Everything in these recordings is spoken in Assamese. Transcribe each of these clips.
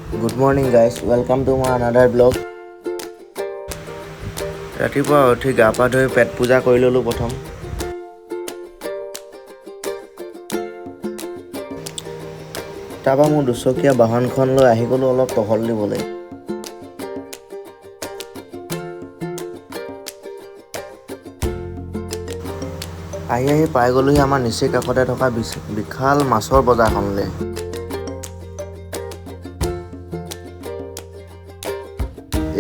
Good morning, guys. Welcome to my another vlog. ৰাতিপুৱা উঠি গা পা ধুই পেট পূজা কৰি ল'লোঁ প্ৰথম। তাৰপৰা মোৰ দুচকীয়া বাহনখন লৈ আহি গ'লোঁ অলপ টহল দিবলৈ। আহি আহি পাই গ'লোহি আমাৰ নিচেই কাষতে থকা বিশাল মাছৰ বজাৰখনলৈ।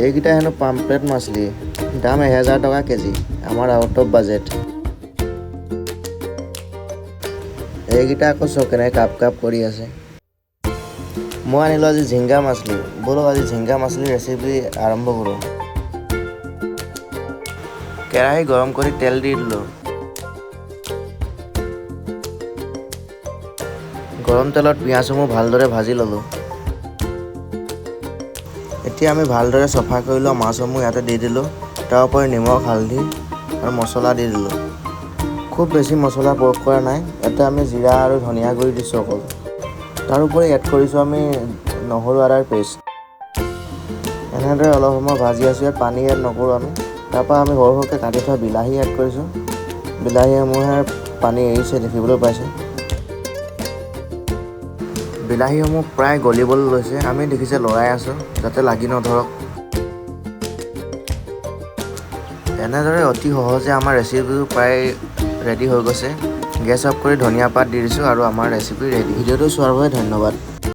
এইকেইটা হেনো পামপ্লেট মাছলি, দাম 1000 টকা কেজি। আমাৰ আউট অফ বাজেট। এইকেইটা আকৌ চাওক, কেনেকৈ কাপ কাপ কৰি আছে। মই আনিলোঁ আজি ঝিংগা মাছলি। ব'লক, আজি ঝিংগা মাছলিৰ ৰেচিপি আৰম্ভ কৰোঁ। কেৰাহী গৰম কৰি তেল দি দিলোঁ। গৰম তেলত পিঁয়াজসমূহ ভালদৰে ভাজি ল'লোঁ। এতিয়া আমি ভালদৰে চফা কৰি লোৱা মাছসমূহ ইয়াতে দি দিলোঁ। তাৰ উপৰি নিমখ, হালধি আৰু মছলা দি দিলোঁ। খুব বেছি মছলা প্ৰয়োগ কৰা নাই ইয়াতে। আমি জিৰা আৰু ধনিয়া গুড়ি দিছোঁ অকল। তাৰোপৰি এড কৰিছোঁ আমি নহৰু আদাৰ পেষ্ট। এনেদৰে অলপ সময় ভাজি আছোঁ। ইয়াত পানী এড নকৰোঁ আমি। তাৰপৰা আমি সৰু সৰুকৈ কাটি থোৱা বিলাহী এড কৰিছোঁ। বিলাহীসমূহে পানী এৰিছে, দেখিবলৈ পাইছে। বিলাহীসমূহ প্ৰায় গলিবলৈ লৈছে। আমি দেখিছে লৰাই আছোঁ, যাতে লাগি নধৰক। এনেদৰে অতি সহজে আমাৰ ৰেচিপিটো প্ৰায় ৰেডি হৈ গৈছে। গেছ অফ কৰি ধনিয়া পাত দি দিছোঁ আৰু আমাৰ ৰেচিপি ৰেডি। ভিডিঅ'টো চোৱাৰ বাবে ধন্যবাদ।